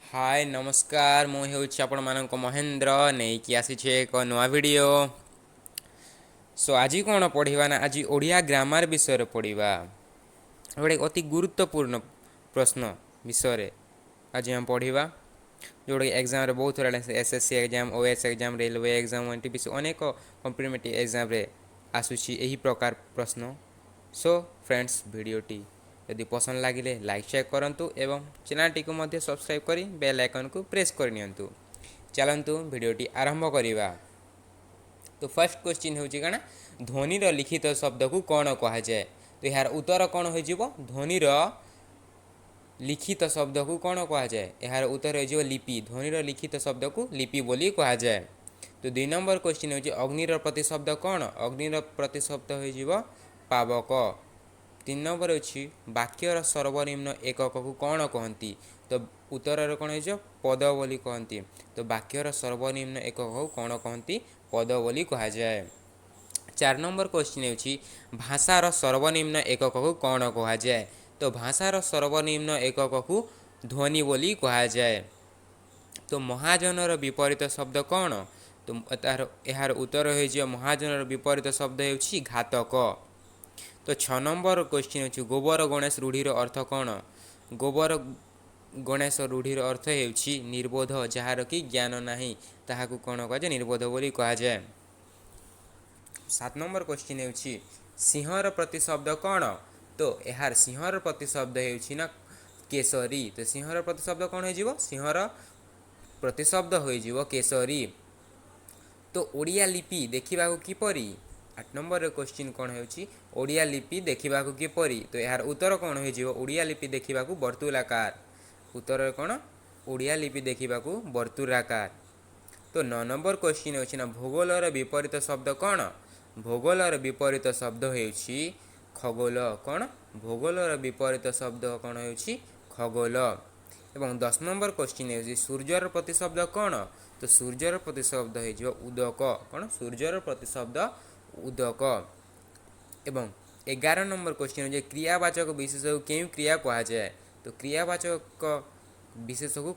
ହାଏ, ନମସ୍କାର। ମୁଁ ହେଉଛି ଆପଣମାନଙ୍କ ମହେନ୍ଦ୍ର, ନେଇକି ଆସିଛି ଏକ ନୂଆ ଭିଡ଼ିଓ। ସୋ ଆଜି କ'ଣ ପଢ଼ିବା ନା, ଆଜି ଓଡ଼ିଆ ଗ୍ରାମାର ବିଷୟରେ ପଢ଼ିବା। ଗୋଟେ ଅତି ଗୁରୁତ୍ୱପୂର୍ଣ୍ଣ ପ୍ରଶ୍ନ ବିଷୟରେ ଆଜି ଆମେ ପଢ଼ିବା, ଯେଉଁଟାକି ଏକ୍ଜାମ୍ରେ ବହୁତ ଥର SSC exam, OAS exam, railway exam, NTPC, ଅନେକ କମ୍ପିଟେଟିଭ୍ ଏକ୍ଜାମ୍ରେ ଆସୁଛି ଏହି ପ୍ରକାର ପ୍ରଶ୍ନ। ସୋ ଫ୍ରେଣ୍ଡସ୍, ଭିଡ଼ିଓଟି ଯଦି ପସନ୍ଦ ଲାଗିଲେ ଲାଇକ୍, ସେୟାର କରନ୍ତୁ ଏବଂ ଚ୍ୟାନେଲଟିକୁ ମଧ୍ୟ ସବସ୍କ୍ରାଇବ୍ କରି ବେଲ୍ ଆଇକନ୍କୁ ପ୍ରେସ୍ କରିନିଅନ୍ତୁ। ଚାଲନ୍ତୁ, ଭିଡ଼ିଓଟି ଆରମ୍ଭ କରିବା। ତ ଫାର୍ଷ୍ଟ କ୍ୱେଶ୍ଚିନ୍ ହେଉଛି କାଣା? ଧ୍ୱନିର ଲିଖିତ ଶବ୍ଦକୁ କ'ଣ କୁହାଯାଏ? ତ ଏହାର ଉତ୍ତର କ'ଣ ହୋଇଯିବ? ଧ୍ୱନିର ଲିଖିତ ଶବ୍ଦକୁ କ'ଣ କୁହାଯାଏ? ଏହାର ଉତ୍ତର ହୋଇଯିବ ଲିପି। ଧ୍ୱନିର ଲିଖିତ ଶବ୍ଦକୁ ଲିପି ବୋଲି କୁହାଯାଏ। ତ 2 ନମ୍ବର କ୍ୱେଶ୍ଚିନ୍ ହେଉଛି, ଅଗ୍ନିର ପ୍ରତିଶବ୍ଦ କ'ଣ? ଅଗ୍ନିର ପ୍ରତିଶବ୍ଦ ହୋଇଯିବ ପାବକ। 3 ନମ୍ବର ହେଉଛି, ବାକ୍ୟର ସର୍ବନିମ୍ନ ଏକକକୁ କ'ଣ କହନ୍ତି? ତ ଉତ୍ତରରେ କ'ଣ ହେଇଯିବ? ପଦ ବୋଲି କହନ୍ତି। ତ ବାକ୍ୟର ସର୍ବନିମ୍ନ ଏକକକୁ କ'ଣ କହନ୍ତି? ପଦ ବୋଲି କୁହାଯାଏ। 4 ନମ୍ବର କ୍ୱେଶ୍ଚିନ୍ ହେଉଛି, ଭାଷାର ସର୍ବନିମ୍ନ ଏକକକୁ କ'ଣ କୁହାଯାଏ? ତ ଭାଷାର ସର୍ବନିମ୍ନ ଏକକକୁ ଧ୍ୱନି ବୋଲି କୁହାଯାଏ। ତ ମହାଜନର ବିପରୀତ ଶବ୍ଦ କ'ଣ? ତ ତାର ଏହାର ଉତ୍ତର ହୋଇଯିବ, ମହାଜନର ବିପରୀତ ଶବ୍ଦ ହେଉଛି ଘାତକ। ତ 6 ନମ୍ବର କ୍ୱେଶ୍ଚିନ୍ ହେଉଛି, ଗୋବର ଗଣେଶ ରୂଢ଼ିର ଅର୍ଥ କ'ଣ? ଗୋବର ଗଣେଶ ରୂଢ଼ିର ଅର୍ଥ ହେଉଛି ନିର୍ବୋଧ। ଯାହାର କି ଜ୍ଞାନ ନାହିଁ, ତାହାକୁ କ'ଣ କୁହାଯାଏ? ନିର୍ବୋଧ ବୋଲି କୁହାଯାଏ। 7 ନମ୍ବର କ୍ୱେଶ୍ଚିନ୍ ହେଉଛି, ସିଂହର ପ୍ରତିଶବ୍ଦ କ'ଣ? ତ ଏହାର ସିଂହର ପ୍ରତିଶବ୍ଦ ହେଉଛି ନା କେଶରୀ। ତ ସିଂହର ପ୍ରତିଶବ୍ଦ କ'ଣ ହେଇଯିବ? ସିଂହର ପ୍ରତିଶବ୍ଦ ହୋଇଯିବ କେଶରୀ। ତ ଓଡ଼ିଆ ଲିପି ଦେଖିବାକୁ କିପରି? 8 ନମ୍ବରର କ୍ୱେଶ୍ଚିନ୍ କ'ଣ ହେଉଛି? ଓଡ଼ିଆ ଲିପି ଦେଖିବାକୁ କିପରି? ତ ଏହାର ଉତ୍ତର କ'ଣ ହୋଇଯିବ? ଓଡ଼ିଆ ଲିପି ଦେଖିବାକୁ ବର୍ତ୍ତୁଳାକାର। ଉତ୍ତରରେ କ'ଣ? ଓଡ଼ିଆ ଲିପି ଦେଖିବାକୁ ବର୍ତ୍ତୁଳାକାର। ତ 9 ନମ୍ବର କ୍ୱେଶ୍ଚିନ୍ ହେଉଛି ନା, ଭୂଗୋଳର ବିପରୀତ ଶବ୍ଦ କ'ଣ? ଭୂଗୋଳର ବିପରୀତ ଶବ୍ଦ ହେଉଛି ଖଗୋଳ। କ'ଣ? ଭୂଗୋଳର ବିପରୀତ ଶବ୍ଦ କ'ଣ ହେଉଛି? ଖଗୋଳ। ଏବଂ 10 ନମ୍ବର କ୍ୱେଶ୍ଚିନ୍ ହେଉଛି, ସୂର୍ଯ୍ୟର ପ୍ରତିଶବ୍ଦ କ'ଣ? ତ ସୂର୍ଯ୍ୟର ପ୍ରତିଶବ୍ଦ ହେଇଯିବ ଉଦକ। କ'ଣ? ସୂର୍ଯ୍ୟର ପ୍ରତିଶବ୍ଦ ଉଦକ। ଏବଂ 11 ନମ୍ବର କ୍ୱେଶ୍ଚିନ୍ ହେଉଛି, କ୍ରିୟାବାଚକ ବିଶେଷକୁ କେଉଁ କ୍ରିୟା କୁହାଯାଏ? ତ କ୍ରିୟାବାଚକ ବିଶେଷକୁ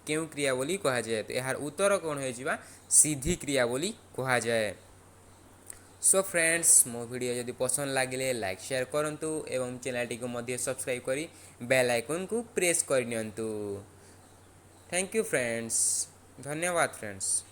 କେଉଁ କ୍ରିୟା ବୋଲି କୁହାଯାଏ? ତ ଏହାର ଉତ୍ତର କ'ଣ ହୋଇଯିବା? ସିଦ୍ଧି କ୍ରିୟା ବୋଲି କୁହାଯାଏ। ସୋ ଫ୍ରେଣ୍ଡସ୍, ମୋ ଭିଡ଼ିଓ ଯଦି ପସନ୍ଦ ଲାଗିଲେ ଲାଇକ୍, ସେୟାର କରନ୍ତୁ ଏବଂ ଚ୍ୟାନେଲଟିକୁ ମଧ୍ୟ ସବସ୍କ୍ରାଇବ୍ କରି ବେଲ୍ ଆଇକନ୍କୁ ପ୍ରେସ୍ କରିନିଅନ୍ତୁ। Thank you friends. ଧନ୍ୟବାଦ ଫ୍ରେଣ୍ଡସ୍।